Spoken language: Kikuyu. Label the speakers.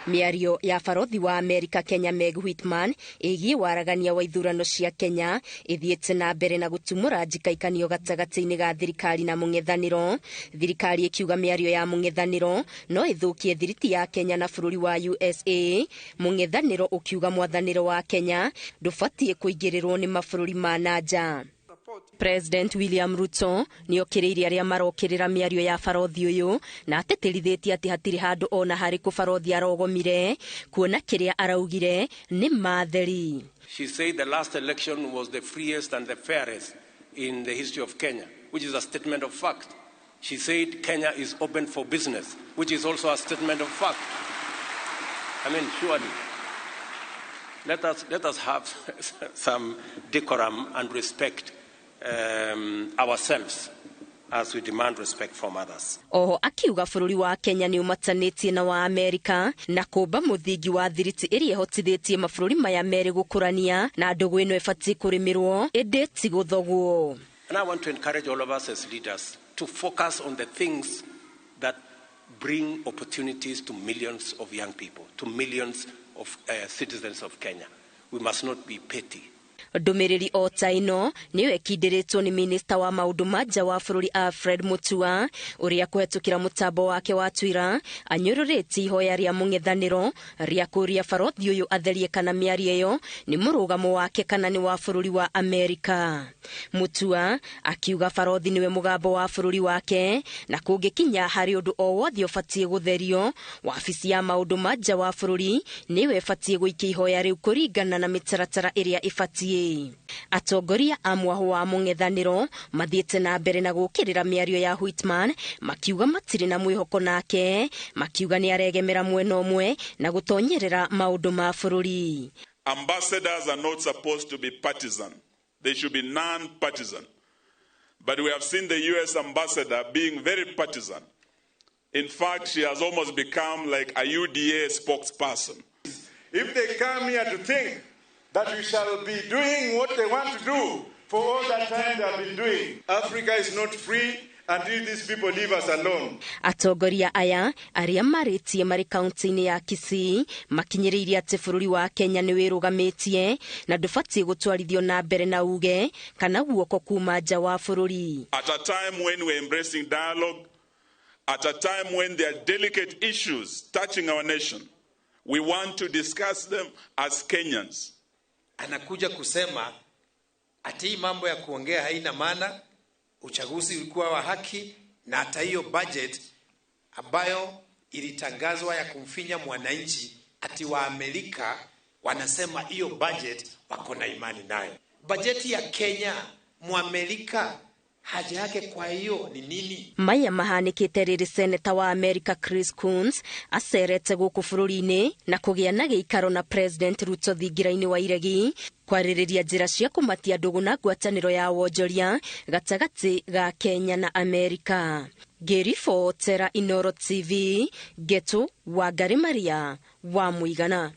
Speaker 1: Mĩario ya barothi wa Amerika Kenya Meg Whitman ĩgiĩ waragania wa ithurano cia Kenya ĩthiĩte na mbere na gũtumũra njikaikanio gatagatĩ-inĩ ga thirikari na mũng'ethanĩro. Thirikari ĩkiuga mĩario ya mũng'ethanĩro no ĩthũkie thiriti ya Kenya na bũrũri wa USA. Mũng'ethanĩro ũkiuga mwathanĩro wa Kenya ndũbatiĩ kũingĩrĩrwo nĩ mabũrũri ma na nja. President William Ruto nĩokĩrĩirie arĩa marokĩrĩra mĩario ya barothi ũyũ na atĩtĩrithĩtie atĩ hatirĩ handũ ona harĩkũ barothi arogomire kuona kĩrĩa araugire nĩ matheri.
Speaker 2: She said the last election was the freest and the fairest in the history of Kenya, which is a statement of fact. She said Kenya is open for business, which is also a statement of fact. I mean, surely, let us have some decorum and respect ourselves as we demand respect from others.
Speaker 1: Oho akiuga bũrũri wa Kenya nĩ ũmatanĩtie na wa Amerika na kũmba mũthingi wa thiriti ĩrĩa ĩhotithĩtie mabũrũri maya merĩ gũkũrania na ndũgũ ĩno ĩbatiĩ kũrĩmĩrwo ĩndĩ ti gũthogwo.
Speaker 2: And I want to encourage all of us as leaders to focus on the things that bring opportunities to millions of young people, to millions of citizens of Kenya. We must not be petty.
Speaker 1: Ndũmĩrĩri o ta ĩno nĩyo ĩkindĩrĩtwo nĩ minista wa maũndũ ma nja wa bũrũri Alfred Mutua, ũrĩa kũhetũkĩra mũtambo wake wa Twitter anyũrũrĩtie ihoya rĩa mũng'ethanĩro rĩa kũũria barothi ũyũ atherie kana mĩario ĩyo nĩ mũrũgamo wake kana nĩ wa bũrũri wa Amerika. Mutua akiuga barothi nĩwe mũgambo wa bũrũri wake na kũngĩkinya harĩ ũndũ o wothe ũbatiĩ gũtherio, wabici ya maũndũ ma nja wa bũrũri nĩyo ĩbatiĩ gũikia ihoya rĩu kũringana na mĩtaratara ĩrĩa ĩbatiĩ. Atongoria a mwaho wa mũng'ethanĩro mathiĩte na mbere na gũkĩrĩra mĩario ya Whitman makiuga matirĩ na mwĩhoko nake, makiuga nĩ aregemera mwena ũmwe na gũtonyerera maũndũ ma bũrũri.
Speaker 3: Ambassadors are not supposed to be partisan. They should be non-partisan. But we have seen the US ambassador being very partisan. In fact, she has almost become like a UDA spokesperson.
Speaker 4: If they come here to think that we shall be doing what they want to do for all that time they have been doing, Africa is not free until these people leave us alone.
Speaker 1: Atongoria aya arĩa marĩtie marĩ kaunti-inĩ ya Kisii makinyĩrĩirie atĩ bũrũri wa Kenya nĩ wĩrũgamĩtie na ndũbatiĩ gũtwarithio na mbere na uge kana guoko kuma nja wa bũrũri.
Speaker 3: At a time when we're embracing dialogue, at a time when there are delicate issues touching our nation, we want to discuss them as Kenyans.
Speaker 5: Anakuja kusema ati hii mambo ya kuongea haina maana, uchaguzi ulikuwa wa haki, na hata hiyo budget ambayo ilitangazwa ya kumfinya mwananchi, ati wa Amerika wanasema hiyo budget wako na imani nayo. Bajeti ya Kenya, Mwamerika haja yake kwa hiyo ni nini?
Speaker 1: Maya mahanĩkĩte rĩrĩ seneta wa America Chris Coons acerete gũkũ bũrũri-inĩ na kũgĩa na gĩikaro na President Ruto thingira-inĩ wa iregi kwarĩrĩria njĩra cia kũmatia ndũgũ na ngwatanĩro ya wonjoria gatagatĩ ga Kenya na Amerika. Ngĩribotera Inoro TV, Ngetu Wangari Maria wa Mũigana.